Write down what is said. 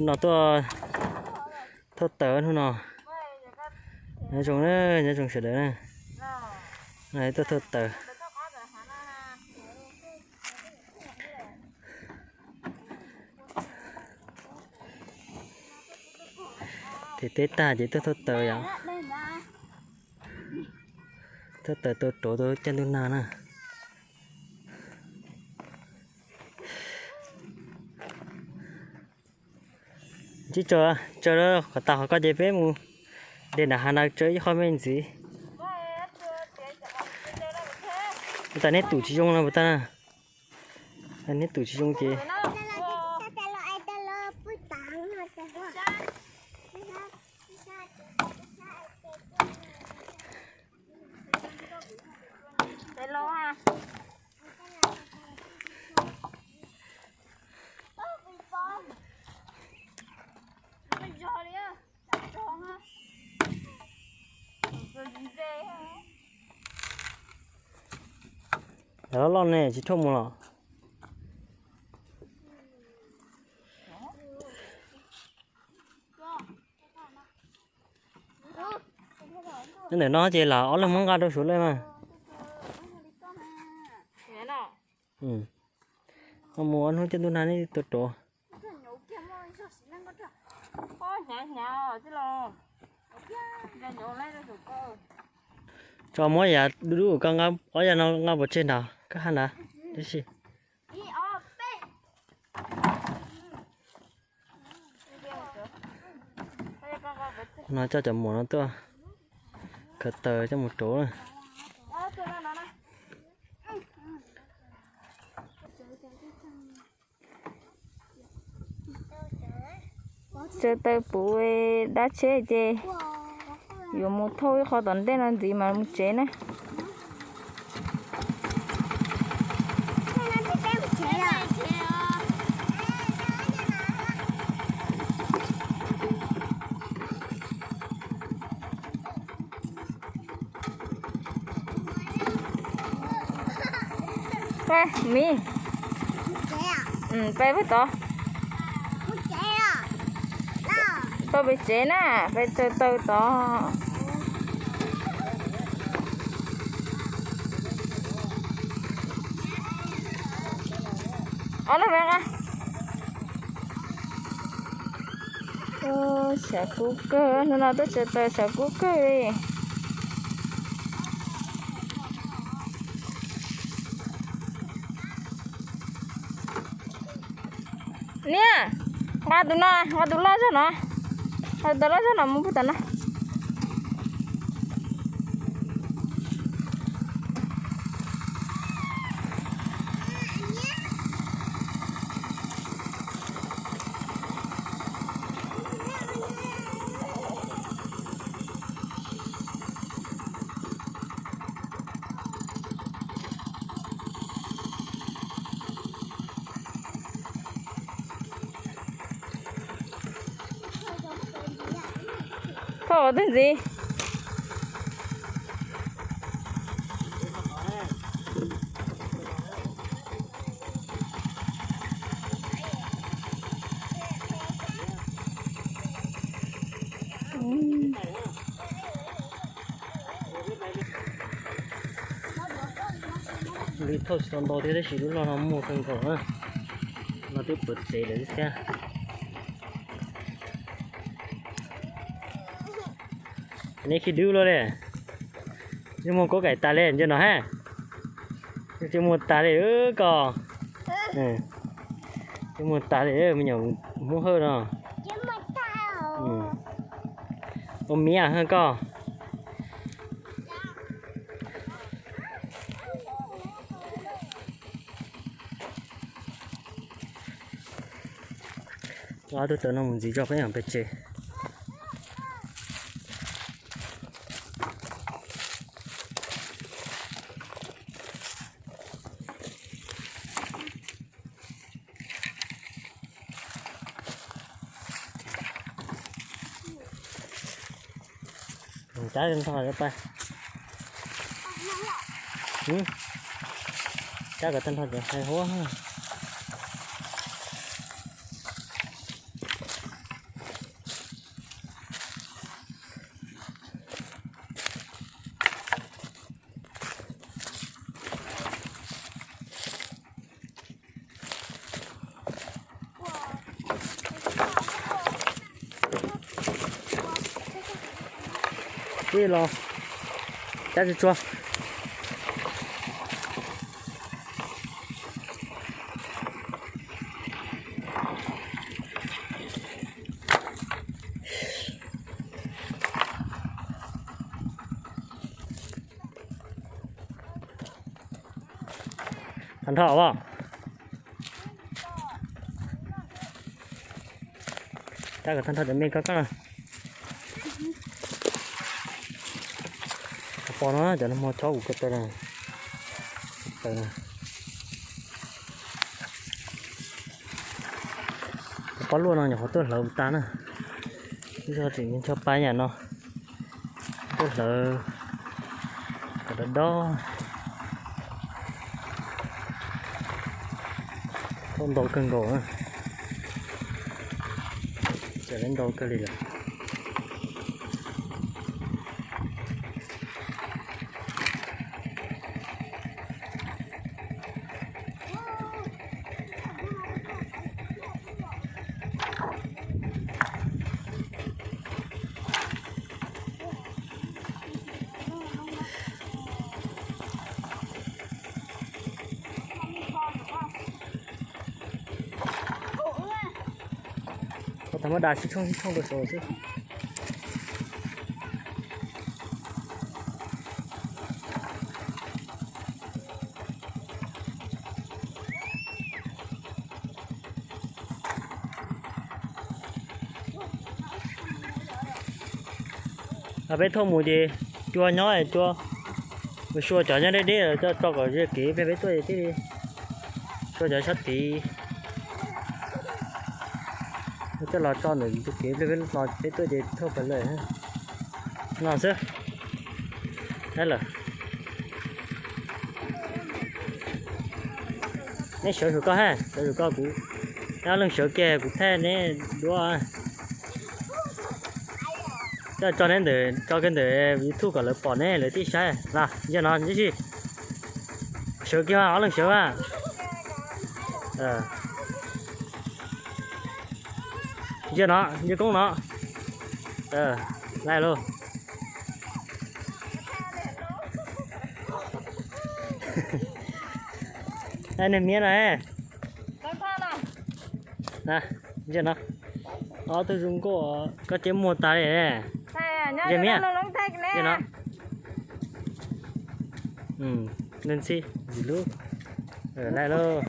No tuaj thauj taws hnub no. Nyob zoo na, nyob zoo sawv daws na. Tuaj thauj taws. Ces teb tag ces tuaj thauj taws yom. Thauj taws tau rauv tau caj ntuj nag na. Tsis tsaws, tsaws qhov tas qhov ko ces peb mus de nram hav na, tsaws ib qho me ntxiv. Puas tas neb tum tsis zoo no puas tas na? Neb tum tsis zoo ces Loj loj ne tsis thauj mus los. Ntawm no ces lam ob leeg muab nqa rau suav lawm mas. Mus ob hnub caj ntuj nag neb tuaj rauv. Tso muab yav dub dub koj nqa, ob yav no nqa pov tseg nrad koj hab nrad tib si. No coj cov muam no tuaj khaws taws coj mus rauv na. Tsaws taws puv dab tsheb ces yuav mus thauj ib qho tom ntej no ntxiv mas mus tsev na. Peb miv, peb peb tod, tau peb tsev na, peb tsaws taws tod. Ob no, xyav kub kawg, hnub no tuaj tsaws taws xyav kub kawg li. Niam, nqa tus no, nqa tus loj zog no, nqa tus loj zog no mus puag tom no. Thauj qhov twg ntxiv? Li thauj tsis tau ntau thiab tab sis lub log no muaj kawg nkaus na. No twb pov tsev lawm thiab. Neb khib dub luaj li. Yeej muag kaub kaim tas li ntshe no ha. Yeej tsis muag tas li koj. Tsis muag tas li me nyuam Hmoob Hawj no. Ua miv ha koj. Ob tug tawm no mus ntxiv tso peb mam pem tsev. Cab ntog pa. Cab kom tag nrho cov hais huab. Ib los cab tsis tshua. Tag nrho as. Cab kom tag nrho cov me koj koj na. Pos no cov no hmo chob kuv ko taw na. Taw na. Cov pob luaj no nyuam qhuav tuaj hlawv tas na. Ib zaug tseem ncho pab yam no. Tuaj hlawv kom dob dob. Thauj ntau kawg nkaus na. Tseem ntau kawg li lawm. Ua tau muab da sib tshooj sib tshooj rau saud xwb. Peb thauj mus ces cua nyob cua, mus xyuas cov nyob deb deb coj tso kom ze kev pliag peb tuaj ces thiaj li xyuas cov sab tid. Coj los tso ntawm tus kev pliag peb los peb tuaj ces thauj pawg lawm. No xwb. Lawm. Neb sawv zuj koj ha, sawv zuj koj kuv, neb ob leeg sawv kiag kuv thaij neb duab. Coj tso neb ntawm, tso kiag ntawm YouTube kom lawv pom neb lawv thiaj saib na. Ntsia no tib si. Sawv kiag ob leeg sawv a. Ntsia no, ntsia koob no. Laij lauj. Niag miab no. Ntsia no. Ob tug zoo nkauj, koj ceb muag tas li. Ntsia miab. Ntsia no. Ntxhi, ntxhi lub. Laij lauj.